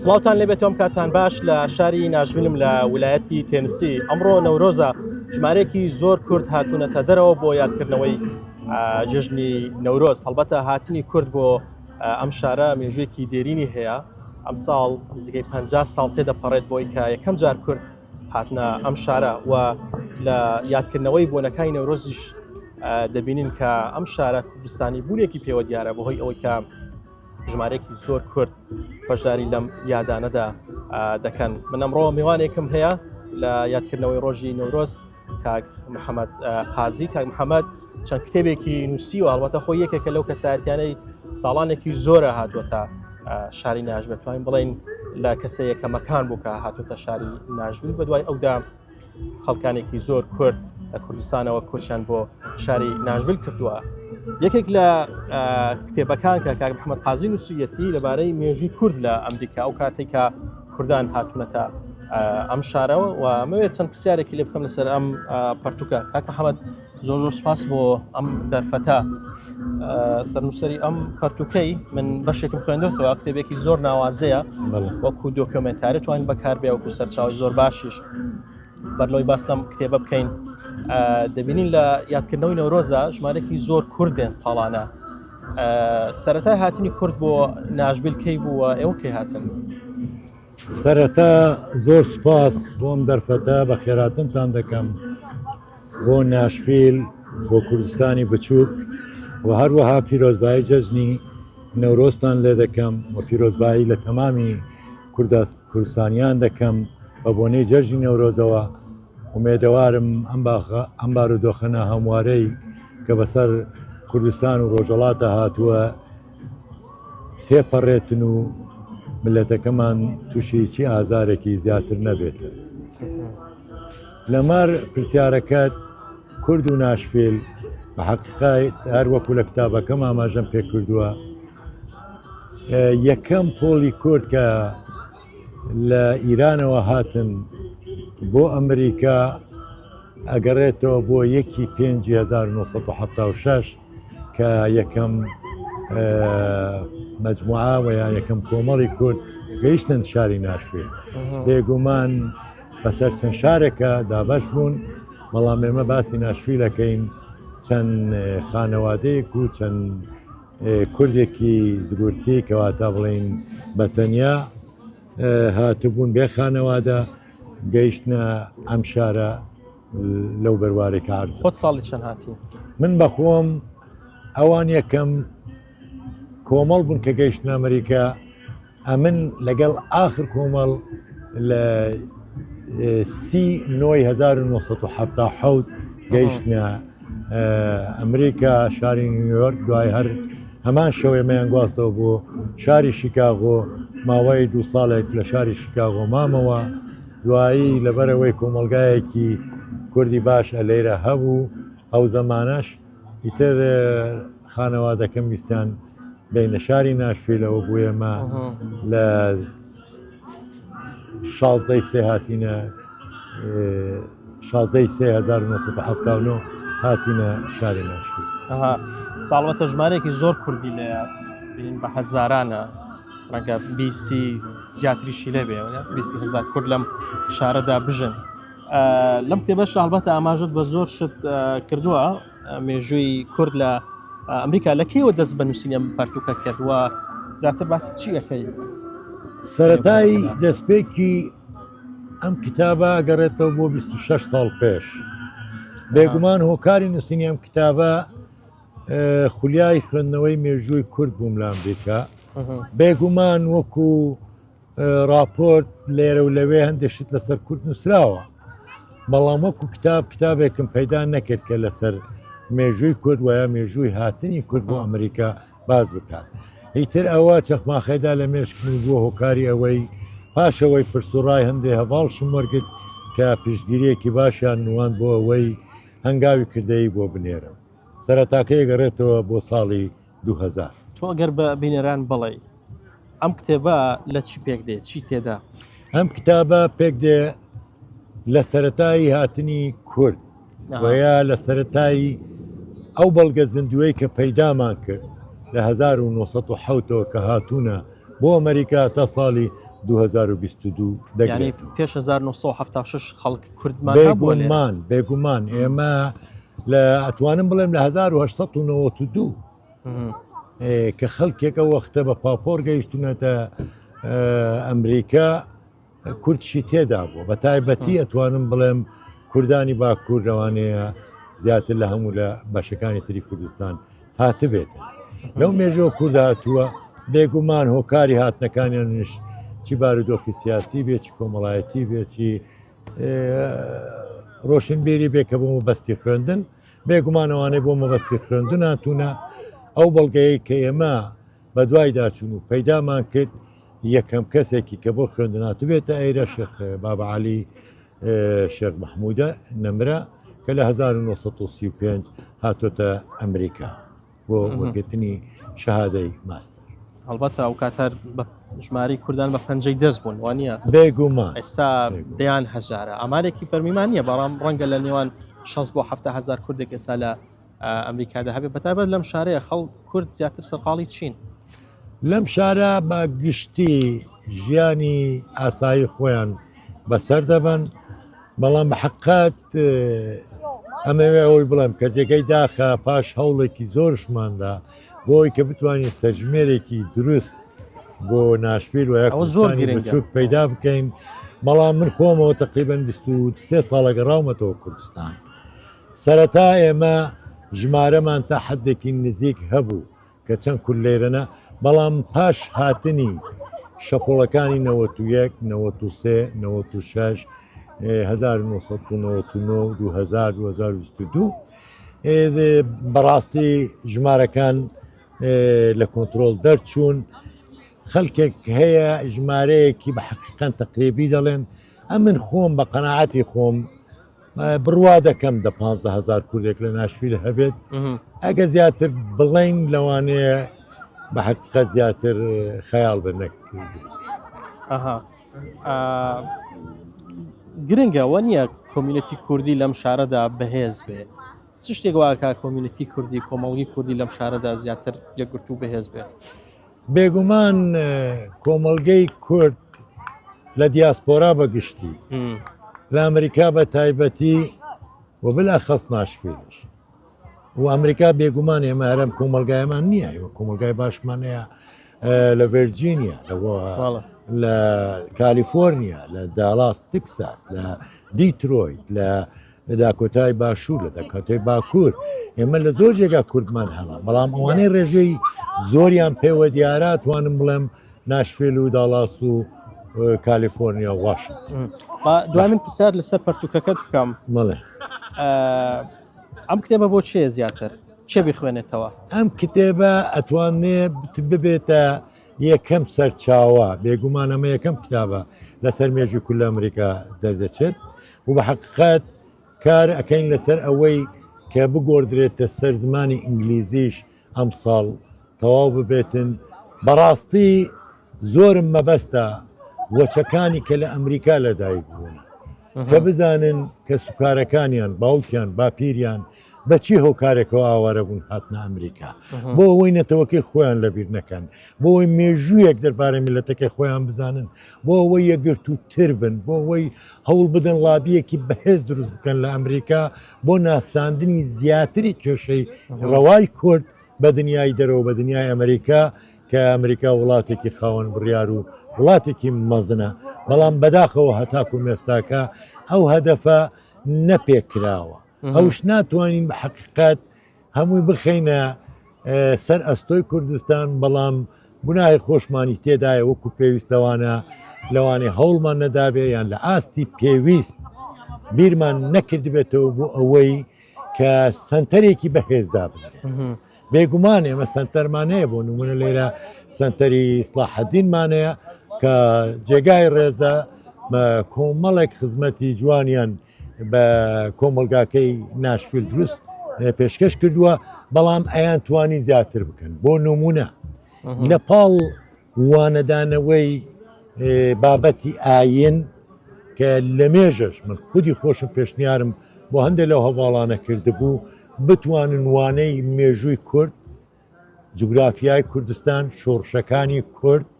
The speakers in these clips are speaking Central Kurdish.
سڵاوتان لێبێت تۆم کاتان باش لە شاری ناشڤیلم لە ولایەتی تێنسی ئەمڕۆ نەورۆزە ژمارەیەکی زۆر کورد هاتوونەتە دەرەوە بۆ یادکردنەوەی جژنی نەورۆز هەڵبەتە هاتنی کورد بۆ ئەم شارە مێژوویەکی دێرینی هەیە ئەمساڵ نزیکەی 50 ساڵ تێدەپەڕێت بۆی کە یەکەم جار کورد هاتنە ئەم شارە و لە یادکردنەوەی بۆنەکانی نەورۆزیش دەبینین کە ئەم شارە کوردستانی بوونێکی پێوە دیارە بەهۆی ئەوەی کە ژمارەیەکی زۆر کورد بەشداری لەم یادانەدا دەکەن من ئەمڕۆ میوانێکم هەیە لە یادکردنەوەی ڕۆژی نەورۆز کاک محەممەد قازی کاک محەممەد چەند کتێبێکی نووسیوە هەڵبەتە خۆی یەکێکە لەو کەسایەتیانەی ساڵانێکی زۆرە هاتووەتە شاری ناشڤیل توانین بڵین لە کەسە یەکەمەکان بوو کە هاتووتە شاری ناشڤیل بە دوای ئەودا خەڵکانێکی زۆر کورد لە کوردستانەوە کۆچیان بۆ شاری ناشڤیل کردووە یەکێک لە کتێبەکان کە کاک محەممەد قازی نووسیەتی لەبارەی مێژووی کورد لە ئەمریکا ئەو کاتێک کە کوردان هاتوونەتە ئەم شارەوە و مەوێت چەند پرسیارێکی لێ بکەم لەسەر ئەم پەرتوکە کاک محەممەد زۆر زۆر سپاس بۆ ئەم دەرفەتە سەرنووسری ئەم پەرتوکەی من بەشێکم خوێندێتەوە کتێبێکی زۆر ناوازەیە وەکو دۆکیۆمێنتاری توانین بەکاربێ وەکو سەرچاوی زۆر باشیش بەرلەوەی باس لەم کتێبە بکەین دەبینین لە یادکردنەوەی نەورۆزە ژمارەێکی زۆر کوردێن ساڵانە سەتای هاتنی کورد بۆ ناشبیل کەی بووە ئێوە کەی هاتن؟ سەرەتا زۆر سپاس بۆم دەرفەتە بە خێراتنتان دەکەم بۆ ناشفیل بۆ کوردستانی بچووک و هەروەها پیرۆزبایی جەژنی نەورۆزتان لێ دەکەم و پیرۆزبایی لە تەمامی کوردستانیان دەکەم بە بۆنەی جەژنی نەورۆزەوە ئومێدەوارم ئەم باخە ئەم بارودۆخە ناهەموارەی کە بەسەر کوردستان و ڕۆژەڵاتە هاتووە تێپەڕێتن و ملەتەکەمان تووشی چی ئازارێکی زیاتر نەبێتن. لەمەر پرسیارەکەت کورد و ناشفیل بە حەقیقای هەر وەکو لە کتابەکەم ئاماژەم پێ کردووە یەکەم پۆلی کورد کە لە ئیرانەوە هاتن بۆ ئەمریکا ئەگەڕێتەوە بۆ یەکی پێنج 1970 کە یەکەم مجموعە و یا یەکەم کۆمەڵی کورد گەیشتن شاری ناشفیل بێگومان بەسەر چەند شارێکە دابەش بوون، بەڵام ئێمە باسی ناشفیلەکەین چەند خانەوادەیەک و چەند کوردێکی زگورتی کەواتە بڵین بە تەنیا هاتبوون بێ خانەوادە گەیشتنە ئەم شارە لەو بەروارێک عرض خۆت ساڵی چەند هاتی؟ من بەخۆم ئەوان یەکەم کۆمەڵ بوون کە گەیشتنە ئەمریکا ئەمن لەگەڵ ئاخر کۆمەڵ لە سی نۆی 1970 گەیشتە ئەمریکا شاری نیویۆرک دوای هەر هەمان شەو ئێمەیان گواستەوە بۆ شاری شیکاغۆ ماوەی دوو ساڵێک لە شاری شیکاغۆ مامەوە دوایی لەبەرەوەی کۆمەلگایەکی کوردی باش ئەلەیرە هەبوو ئەو زەمانەش ئیتر خانەوادەکەم ویستیان بینە شاری ناشفیلەوە بۆ ئێمە لە شازدەی سێ هاتینە شازدەی سێ 1970 هاتینە شاری ناشفیل ساڵوەتە ژمارێکی زۆر کوردی لە بین بە هەزارانە ڕەنگە بیسی زیاتریشی لێبێ بیسی هزار کورد لەم شارەدا بژن لەم کتێبەش هەڵبەتە ئاماژت بە زۆر شت کردووە مێژووی کورد لە ئەمریکا لە کێوە دەست بە نووسینی ئەم پەرتوکە کردووە زیاتر باسی چی ئەەکەی سەتای دەستپێکی ئەم کتابە گەڕێتەوە بۆ 26 ساڵ پێش بێگومان هۆکاری نووسینی ئەم کتابە خولیای خوێندنەوەی مێژووی کورد بووم لە ئەمریکا بێگومان وەکو ڕاپۆرت لێرە و لەوێ هەندێک شت لەسەر کورد نووسراوە بەڵام وەکو کتاب کتابێکم پەیدا نەکرد کە لەسەر مێژووی کورد وایە مێژووی هاتنی کورد بۆ ئەمریکا باز بکات ئیتر ئەوە چەخماخەیدا لە مێشکم و بووە هۆکاری ئەوەی پاشەوەی پرسوڕای هەندێ هەواڵشم وەرگرت کە پشتگیریەکی باشیان نوان بۆ ئەوەی هەنگاوی کردەیی بۆ بنێرم سەرەتاکەی گەڕێتەوە بۆ ساڵی 2000. تۆ ئەگەر بە بینەران بڵێی ئەم کتێبە لە چی پێک دێ چی تێدا؟ ئەم کتابە پێک دێ لە سەتایی هاتنی کورد وەیا لە سەتایی ئەو بەڵگە زیندووەی کە پەیدامان کرد لە 1970ەوە کە هاتوونە بۆ ئەمریکا تا ساڵی 1970. 2022 یعنی دەگرێت. پێش 1976 خەڵک کوردمان هەبووە لێرە. بێگومان بێگومان ئێمە لە ئەتوانم بڵێم لە 1892 کە خەڵکێک ئەو وەختە بە پاپۆر گەیشتونەتە ئەمریکا کوردشی تێدا بووە بە تایبەتی ئەتوانم بڵێم کوردانی باکوور لەوانەیە زیاتر لە هەموو لە بەشەکانی تری کوردستان هاتبێتن لەو مێژەوە کورد هاتووە بێگومان هۆکاری هاتنەکانیانش چی بارودۆخی سیاسی بێ چی کۆمەڵایەتی بێ چی ڕۆشنبیری بێ کە بۆ مەبەستی خوێندن بێگومان ئەوانەی بۆ مەبەستی خوێندن هاتوونە ئەو بەڵگەیە کە ئێمە بە دوایدا چوون و پەیدامان کرد یەکەم کەسێکی کە بۆ خوێندن هاتبێتە ئەیرە شێخ بابا عەلی شێخ مححمودە نەمرە کە لە 1935 هاتۆتە ئەمریکا بۆ وەرگرتنی شەهادەی ماستەر. هەڵبەتە ئەو کات هەر بە ژمارەی کوردان بە پەنجەی دەست بوون وانە بێگومان ئێستا دەیان هەزارە ئامارێکی فەرمیمان نییە بەڵام ڕەنگە لە نێوان 60 بۆ 70 هزار کوردێک ئێستا لە ئەمریکادا هەبێ بەتایبەت لەم شارەیە خەڵ کورد زیاتر سەرقاڵی چین؟ لەم شارە بە گشتی ژیانی ئاسایی خۆیان بەسەر دەبەن بەڵام بە حقات ئەمەوێ ئەوەی بڵێم کە جێگەی داخە پاش هەوڵێکی زۆرشماندا بۆی کە بتوانین سەرژمێرێکی دروست بۆ ناشفیل و ئەوە زۆر گرنگە. بچوک پەیدا بکەین بەڵام من خۆمەوە تقریبا 23 ساڵە گەڕاومەتەوە کوردستان سەرەتا ئێمە ژمارەمان تا حدێکی نزیک هەبوو کە چەند کورد لێرەنە، بەڵام پاش هاتنی شەپۆڵەکانی 91، 93، 96، 1999، 2000، 2022 بەڕاستی ژمارەکان لە کۆنترۆڵ دەرچوون. خەلکێک هەیە ژمارەیەکی بە حەقیقەن تەقریبی دەڵێن ئەمن خۆم بە قەناعەتی خۆم بڕوا دەکەم دە 15 هزار کوردێک لە ناشفیل هەبێت ئەگە زیاتر بڵین لەوانەیە بە حقیقەت زیاتر خەیاڵ بن نەک دروست. ئەها گرنگە وە نییە community کوردی لەم شارەدا بەهێز بێ چ شتێک واکا community کوردی کۆمەڵگی کوردی لەم شارەدا زیاتر یەکگرتوو بەهێز بێ؟ بێگومان کۆمەڵگەی کورد لە دیاسپۆرا بە گشتی لە ئەمریکا بە تایبەتی و بالأخص ناشفیلش و ئەمریکا بێگومان ئێمە هەرم کۆمەلگایمان نییە ئێمە کۆمەلگای باشمان هەیە لە ڤێرجینیا لە کالیفۆرنیا لە دالاس تکساس لە دیترۆیت لە لە داکۆتای باشوور لە داکۆتای باکوور ئێمە لە زۆر جێگا کوردمان هەڵا بەڵام ئەوانەی ڕێژەی زۆریان پێوە دیارە توانم بڵێم ناشفێل و داڵاس و کالیفۆرنیا و واشنگتن دوای من پرسیار لەسەر پەرتوکەکەت بکەم مەڵێ ئەم کتێبە بۆ چێ زیاتر چێ بخوێنێتەوە ئەم کتێبە ئەتوانێ ببێتە یەکەم سەرچاوە بێگومان ئەمە یەکەم کتابە لەسەر مێژوی کورد لە ئەمریکا دەردەچێت و بە حەقیقەت کار ئەەکەین لەسەر ئەوەی کە بگۆردرێتە سەر زمانی ئینگلیزیش ئەمساڵ تەواو ببێتن بەڕاستی زۆرم مەبەستە وەچەکانی کە لە ئەمریکا لەدایک بوون کە بزانن کە سوکارەکانیان باوکیان باپیریان بە چی هۆکارێکەوە ئاوارە بوون هاتنە ئەمریکا بۆ ئەوەی نەتەوەکەی خۆیان لەبیر نەکەن بۆ ئەوەی مێژوویەک دەربارەی میللەتەکەی خۆیان بزانن بۆ ئەوەی یەکگرتووتر بن بۆ ئەوەی هەوڵ بدەن ڵابیەکی بەهێز دروست بکەن لە ئەمریکا بۆ ناساندنی زیاتری کێشەی ڕەوای کورد بە دنیای دەرەوە بە دنیای ئەمریکا کە ئەمریکا وڵاتێکی خاوەن بڕیار و وڵاتێکی مەزنە بەڵام بەداخەوە هەتاکو مێستاکە ئەو هەدەفە نەپێکراوە ئەوش ناتوانین بە حەقیقەت هەمووی بخەینە سەر ئەستۆی کوردستان بەڵام گوناهی خۆشمانی تێدایە وەکو پێویست لەوانە لەوانەیە هەوڵمان نەدابێ یان لە ئاستی پێویست بیرمان نەکردبێتەوە بۆ ئەوەی کە سنتەرێکی بەهێزدا بنرێت بێگومان ئێمە سنتەرمان هەیە بۆ نمونە لێرە سنتەری ئیسلاحەدینمانەیە کە جێگای ڕێزە کۆمەڵێک خزمەتی جوانیان بە کۆمەڵگاکەی ناشفیل دروست پێشکەش کردووە بەڵام ئەیان توانی زیاتر بکەن بۆ نمونە لە پاڵ وانەدانەوەی بابەتی ئاین کە لە مێژەش من خودی خۆشم پێشنیارم بۆ هەندێک لەو هەواڵانە کردبوو بتوانن وانەی مێژووی کورد جوگرافیای کوردستان شۆڕشەکانی کورد.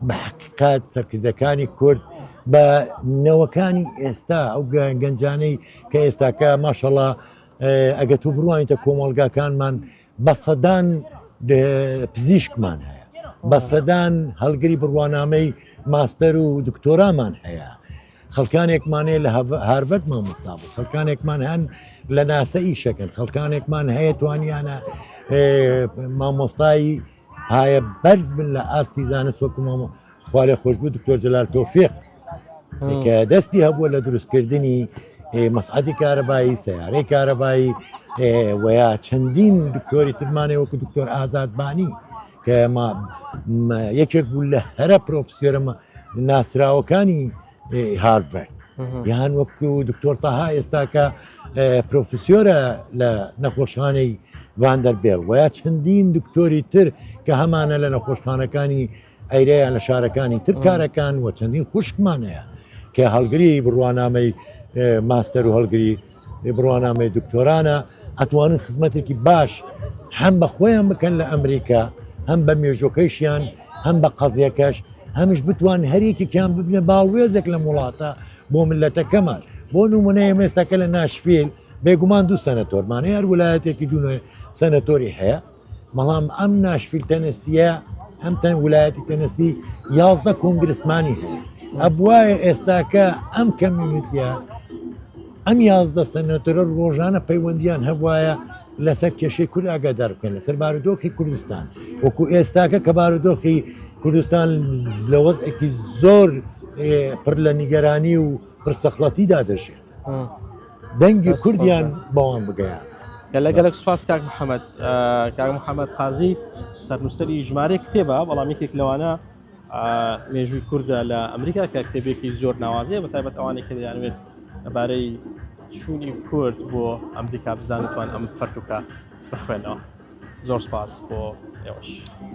بە حەقیقەت سەرکردەکانی کورد بە نەوەکانی ئێستا ئەو گەنجانەی کە ئێستاکە ماشەڵا ئەگە تۆ بڕوانیتە کۆمەڵگاکانمان بە سەدان پزیشکمان هەیە بە سەدان هەڵگری بڕوانامەی ماستەر و دکتۆرامان هەیە خەڵکانێکمان هەیە لە هارڤەرد مامۆستا بوو خەڵکانێکمان هەن لە ناسە ئیشەکەن خەڵکانێکمان هەیە توانیانە مامۆستایی پایە بەرز بن لە ئاستی زانست وەکو مامۆ خوالێ خۆشببوو دکتۆر جەلال تۆفیق کە دەستی هەبووە لە دروستکردنی مەسعدی کارەبایی سیارەی کارەبایی وەیا چەندین دکتۆری ترمانێ وەکو دکتۆر ئازادبانی کە یەکێک بوو لە هەرە پرۆفسیۆرە ناسراوەکانی هارڤەرد یان وەکو دکتۆر تاها ئێستاکە پرۆفسیۆرە لە نەخۆشخانەی ڤاندەربێڵ ویا چەندین دکتۆری تر کە هەمانە لە نەخۆشخانەکانی ئەیرەیان لە شارەکانی تر کارەکان و چەندین خوشکمان هەیە کە هەڵگری بڕوانامەی ماستەر و هەڵگری بڕوانامەی دکتۆرانە ئەتوانن خزمەتێکی باش هەم بە خۆیان بکەن لە ئەمریکا هەم بە مێژۆکەیشیان هەم بە قەزیەکەش هەمیش بتوان هەریەکێکیان ببنە باڵوێزێک لەم وڵاتە بۆ ملەتەکەمان بۆ نمونە ئێمە ئێستاکە لە ناشفیل بێگومان دوو سەنەتۆرمان هەیە هەر ولایەتێکی دوو سەنەتۆری هەیە بەڵام ئەم ناشفیل تەنەسیە ئەم تەن ولایەتی تەنەسی 11 کۆنگرسمانی هەیە ئەبواە ئێستاکە ئەم community ە ئەم 11 سەنەتۆرە ڕۆژانە پەیوەندیان هەبواە لەسەر کێشەی کورد ئاگادار بکەن لەسەر بارودۆخی کوردستان وەکو ئێستاکە کە بارودۆخی کوردستان لە وەزعێکی زۆر پڕ لە نیگەرانی و پرسەخڵەتیدا دەژێت دەنگی کوردیان بەوان بگەیان. گەلە گەلک سپاس کاک محەممەد کاک محەممەد قازی سەرنووسری ژمارەی کتێبە بەڵام یەکێک لەوانە مێژووی کوردە لە ئەمریکا کە کتێبێکی زۆر ناوازەیە بە تایبەت ئەوانەی کە دەیانوێت لەبارەی چوونی کورد بۆ ئەمریکا بزانتوان ئەم پەرتوکە بخوێنەوە زۆر سپاس بۆ ئێوەش.